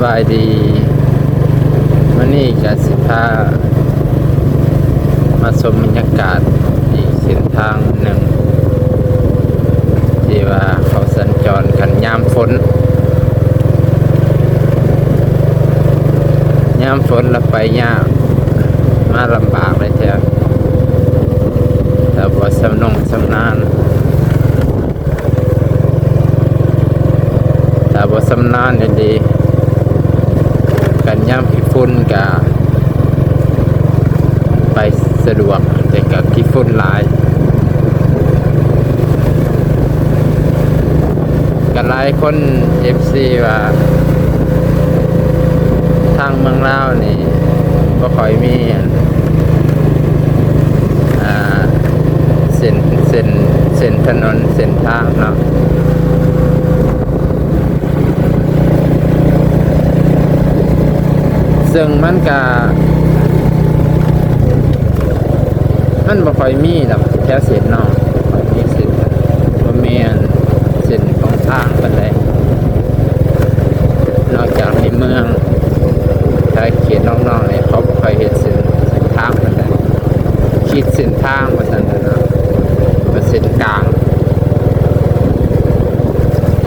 ສະບາຍດີ ມື້ນີ້ກະຊິພາມາຊົມບັນຍາກາດອີກເສັ້ນທາງໜຶ່ງ ທີ່ວ່າເຂົາສັນຈອນກັນຍາມຝົນ. ຍາມຝົນລະໄປຍາກ ມາລຳບາກເລີຍແທ້ ຖ້າບໍ່ຊຳນົງຊຳນານ. ຖ້າບໍ່ຊຳນານອີ່ຫຼີ ກັນຍາມຂີ້ຝຸ່ນກະໄປສະດວກ ແຕ່ກະຂີ້ຝຸ່ນຫຼາຍ. ກະຫຼາຍຄົນ ເອັຟຊີ ວ່າ ທາງເມືອງລາວນີ້ບໍ່ຄ່ອຍມີອັນ ອ່າ ເສັ້ນ ເສັ້ນ ເສັ້ນຖະໜົນເສັ້ນທາງເນາະ ເຊິ່ງມັນກະ ມັນບໍ່ຄ່ອຍມີດອກແຖວເຂດນອກ ບໍ່ຄ່ອຍມີເສັ້ນ ບໍ່ແມ່ນເສັ້ນຂອງທາງປານໃດ ນອກຈາກໃນເມືອງ. ຖ້າເຂດນອກໆນີ້ ເຂົາບໍ່ຄ່ອຍເຮັດເສັ້ນ ເສັ້ນທາງປານໃດ ຂີດເສັ້ນທາງວ່າຊັ້ນເນາະ ວ່າເສັ້ນກາງ.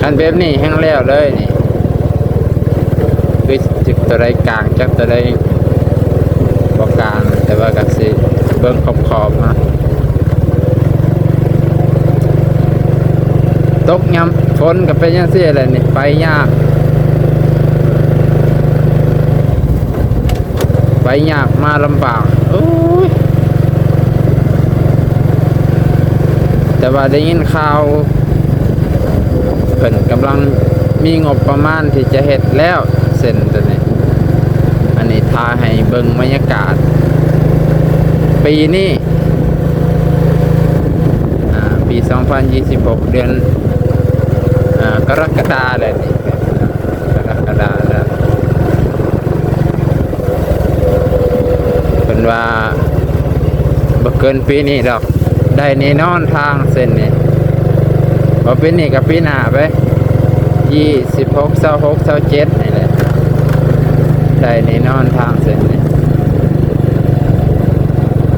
ຄັນແບບນີ້ແຮ່ງແລ້ວເລີຍນີ້ ຄືຈັກໂຕໃດກາງ ຈັກໂຕໃດບໍ່ກາງ ແຕ່ວ່າກະຊິເບິ່ງຂອບໆມາ. ຕົກຍາມຝົນກະເປັນຈັ່ງຊີ້ແຫຼະນີ້ ໄປຍາກ ໄປຍາກມາລຳບາກ ໂອ້ຍ. ແຕ່ວ່າໄດ້ຍິນຂ່າວ ເພິ່ນກຳລັງມີງົບປະມານທີ່ຈະເຮັດແລ້ວເສັ້ນໂຕນີ້. ອັນນີ້ຖ້າໃຫ້ເບິ່ງບັນຍາກາດປີນີ້ ອາ ປີສອງພັນຊາວຫົກ ເດືອນ ອາ ກໍລະກະດາແຫຼະນີ້ ກໍລະກະດາແລ້ວ ເພິ່ນວ່າບໍ່ເກີນປີນີ້ດອກ ໄດ້ແນ່ນອນທາງເສັ້ນນີ້ ບໍ່ປີນີ້ກະປີໜ້າໄປ ຊາວຫົກ ຊາວຫົກ ຊາວເຈັດນີ້ແຫຼະ ໄດ້ແນ່ນອນທາງເສັ້ນນີ້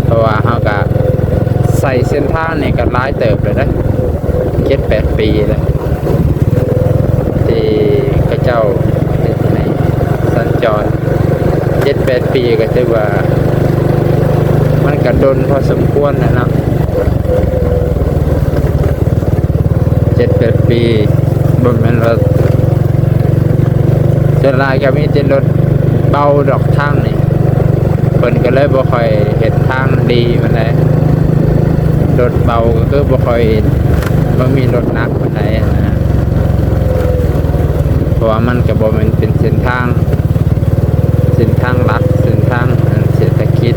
ເພາະວ່າເຮົາກະໃຊ້ເສັ້ນທາງນີ້ກະຫຼາຍເຕີບແລ້ວເດ້ ເຈັດແປດປີແລ້ວ ທີ່ເຂົາເຈົ້າເຮັດໃຫ້ສັນຈອນ ເຈັດແປດປີກະຖືວ່າມັນກະດົນພໍສົມຄວນແລ້ວເນາະ ເຈັດແປດປີ ບໍ່ແມ່ນວ່າ ສ່ວນຫຼາຍກະມີແຕ່ລົດເບົາດອກທາງນີ້ ເພິ່ນກະເລີຍບໍ່ຄ່ອຍເຮັດທາງດີປານໃດ ລົດເບົາກະຄືບໍ່ຄ່ອຍ ບໍ່ມີລົດໜັກປານໃດຫັ້ນນະ ເພາະວ່າມັນກະບໍ່ແມ່ນເປັນເສັ້ນທາງ ເສັ້ນທາງຫຼັກ ເສັ້ນທາງອັນເສດຖະກິດ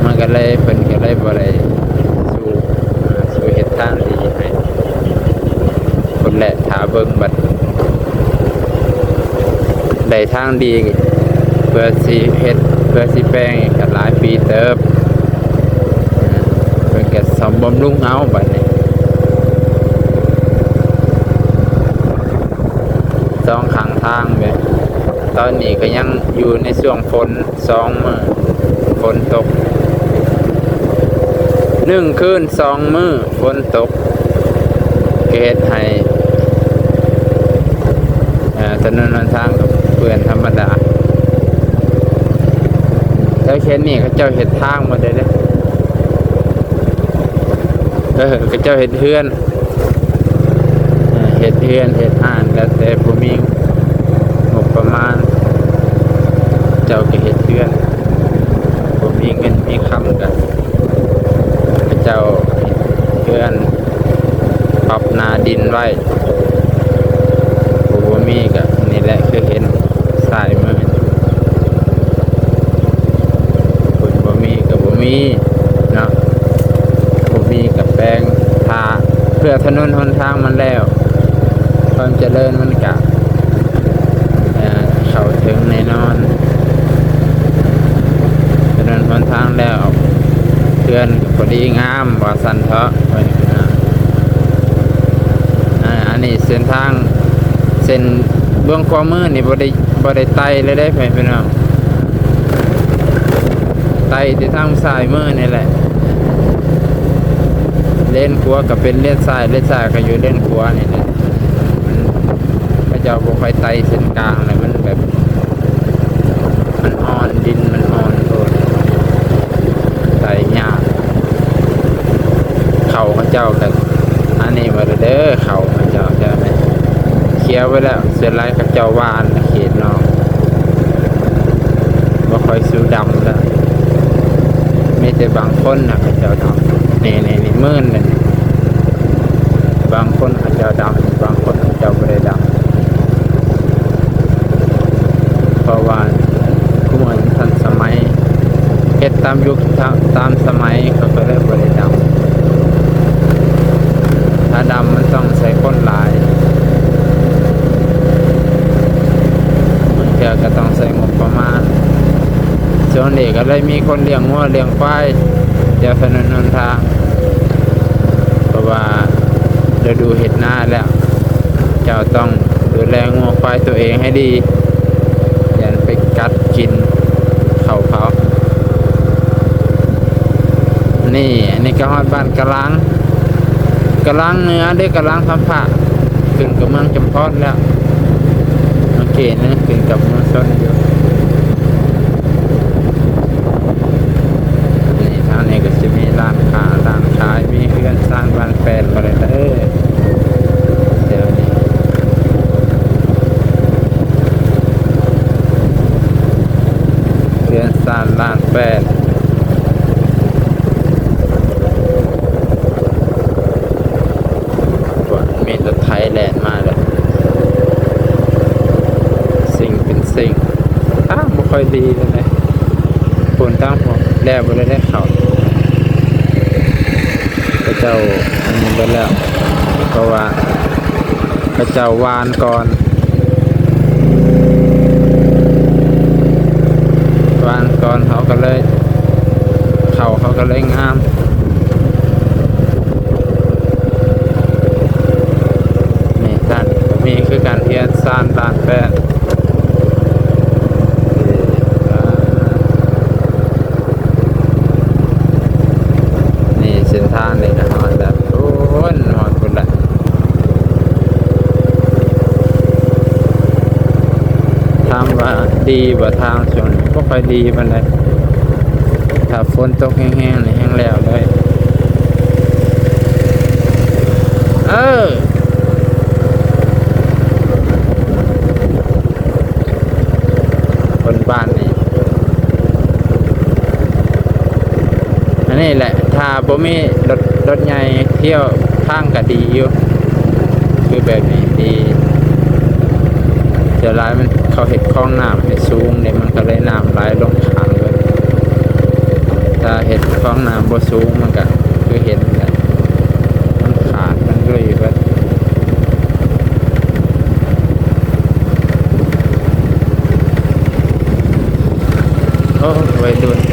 ມັນກະເລີຍ ເພິ່ນກະເລີຍບໍ່ໄດ້ສູ້ ສູ້ເຮັດທາງດີໃຫ້ ພຸ້ນແຫຼະ ຖ້າເບິ່ງບັດ ໄດ້ທາງດີ ເພື່ອຊິເຮັດ ເພື່ອຊິແປງກະຫຼາຍປີເຕີບ ເພິ່ນກະສ້ອມບຳລຸງເອົາບັດນີ້ ສອງຂ້າງທາງເດ້ ຕອນນີ້ກະຍັງຢູ່ໃນຊ່ວງຝົນ ສອງມື້ຝົນຕົກ ໜຶ່ງຄືນສອງມື້ຝົນຕົກ ກະເຮັດໃຫ້ ເອີ ຖະໜົນຫົນທາງກະເປື້ອນທຳມະດາ ແຖວເຂດນີ້ເຂົາເຈົ້າເຮັດທາງໝົດເດ້ ເອີ ເຂົາເຈົ້າເຮັດເຮືອນ ເຮັດເຮືອນເຮັດຮ້ານ ແລ້ວແຕ່ຜູ້ມີງົບປະມານ ເຂົາເຈົ້າກະເຮັດເຮືອນ ຜູ້ມີເງິນມີຄຳກະ ເຂົາເຈົ້າເຮັດເຮືອນປັບໜ້າດິນໄວ້ ຜູ້ບໍ່ມີກະນີ້ແຫຼະ ຄືເຫັນຊ້າຍມື ຜູ້ບໍ່ມີກະບໍ່ມີເນາະ ຜູ້ມີກະແປງ ຖ້າເພື່ອຖະໜົນຫົນທາງມັນແລ້ວ ຄວາມຈະເລີນມັນກະ ເອີ ເຂົ້າເຖິງແນ່ນອນ ຖະໜົນຫົນທາງແລ້ວ ເຮືອນກະພໍດີງາມວ່າຊັ້ນເຖາະ ເອີ ອັນນີ້ເສັ້ນທາງ ເສັ້ນເບື້ອງຂວາມືນີ້ບໍ່ໄດ້ ບໍ່ໄດ້ໄຕ່ເລີຍເດ້ ພໍ່ແມ່ພີ່ນ້ອງ, ໄຕ່ແຕ່ທາງຊ້າຍມືນີ້ແຫຼະ. ເລນຂວາກໍເປັນເລນຊ້າຍ, ເລນຊ້າຍກໍຢູ່ເລນຂວານີ້ແຫຼະ. ມັນ ເຂົາເຈົ້າບໍ່ຄ່ອຍໄຕ່ເສັ້ນກາງແຫຼະ, ມັນແບບ ມັນອ່ອນ, ດິນມັນອ່ອນໂພດ, ໄຕ່ຍາກ. ເຂົ້າເຂົາເຈົ້າກໍອັນນີ້ໝົດແລ້ວເດີ, ເຂົ້າເຂົາເຈົ້າ ແຖວນີ້ເຂຍໄວ້ແລ້ວ, ສ່ວນຫຼາຍເຂົາເຈົ້າຫວ່ານເຂດນອກ, ບໍ່ຄ່ອຍສູ່ດຳແລ້ວ. ມີແຕ່ບາງຄົນນະເຂົາເຈົ້າດຳ. ນີ້ ນີ້ ນີ້ ໝື່ນນີ້, ບາງຄົນເຂົາເຈົ້າດຳ, ບາງຄົນເຂົາເຈົ້າບໍ່ໄດ້ດຳ. ເພາະວ່າຄຸມື້ທັນສະໄໝ, ເຮັດຕາມຍຸກຕາມສະໄໝ, ເຂົາກໍເລີຍບໍ່ໄດ້ດຳ. ຖ້າດຳມັນຕ້ອງໃຊ້ຄົນຫຼາຍ, ບາງເທື່ອກໍຕ້ອງໃຊ້ງົບປະມານ. ຊ່ວງນີ້ກໍເລີຍມີຄົນລ້ຽງງົວລ້ຽງຄວາຍແຖວຖະໜົນຫົນທາງ, ເພາະວ່າ ລະດູເຮັດນາແລ້ວ, ເຈົ້າຕ້ອງດູແລງົວຄວາຍຕົວເອງໃຫ້ດີ, ຢ່າໄປກັດກິນເຂົ້າເຂົາ. ນີ້ ອັນນີ້ກໍຮອດບ້ານກະລາງ, ກະລາງເໜືອເດ້, ກະລາງທຳພະ, ຂຶ້ນກັບເມືອງຈຳພອນແລ້ວ, ສັງເກດນະ, ຂຶ້ນກັບເມືອງຊົນຢູ່. ນີ້ ທາງນີ້ກໍຊິມີຮ້ານຄ້າຮ້ານຂາຍ, ມີເຮືອນຊານບ້ານແປ້ນ ບໍ່ໄດ້ເດີ ແຖວນີ້. ເຮືອນຊານບ້ານແປ້ນ. ມີລົດໄຖແລ່ນມາແລ້ວ, ຊິງເປັນຊິງ. ທາງບໍ່ຄ່ອຍດີປານໃດ, ຄົນທາງພວກແລ່ບໍ່ໄດ້ໄດ້ເຂົ້າ, ເຂົາເຈົ້າອັນນີ້ເບິດແລ້ວ, ເພາະວ່າເຂົາເຈົ້າຫວ່ານກ່ອນ, ຫວ່ານກ່ອນ ເຂົາກໍເລີຍ ເຂົ້າເຂົາກໍເລີຍງາມ. ນີ້ ທ່ານ ກໍມີຄືກັນ ເຮືອນຊານບ້ານແປ້ນ. ນີ້ ເສັ້ນທາງນີ້ກໍຮອດແລ້ວ, ໂອ້ຍ ຮອດພຸ້ນແຫຼະ. ຖາມວ່າດີບໍ່ທາງຊ່ວງນີ້? ບໍ່ຄ່ອຍດີປານໃດ, ຖ້າຝົນຕົກແຮງໆນີ້ແຮ່ງແລ້ວເລີຍ. ເອີ ຄົນບ້ານນີ້ ອັນນີ້ແຫຼະ ຖ້າບໍ່ມີລົດ ລົດໃຫຍ່ທ່ຽວ ທາງກໍດີຢູ່, ຄືແບບນີ້ດີ. ສ່ວນຫຼາຍມັນ ເຂົາເຮັດຄອງນ້ຳໃຫ້ສູງເດ້, ມັນກໍເລີຍນ້ຳໄຫຼລົງຂ້າງເບິດ. ຖ້າເຮັດຄອງນ້ຳບໍ່ສູງ ມັນກໍຄືເຫັນແຫຼະ, ມັນຂາດ ມັນລຸຍເບິດ. ໂອ້ ໄວລຸ້ນ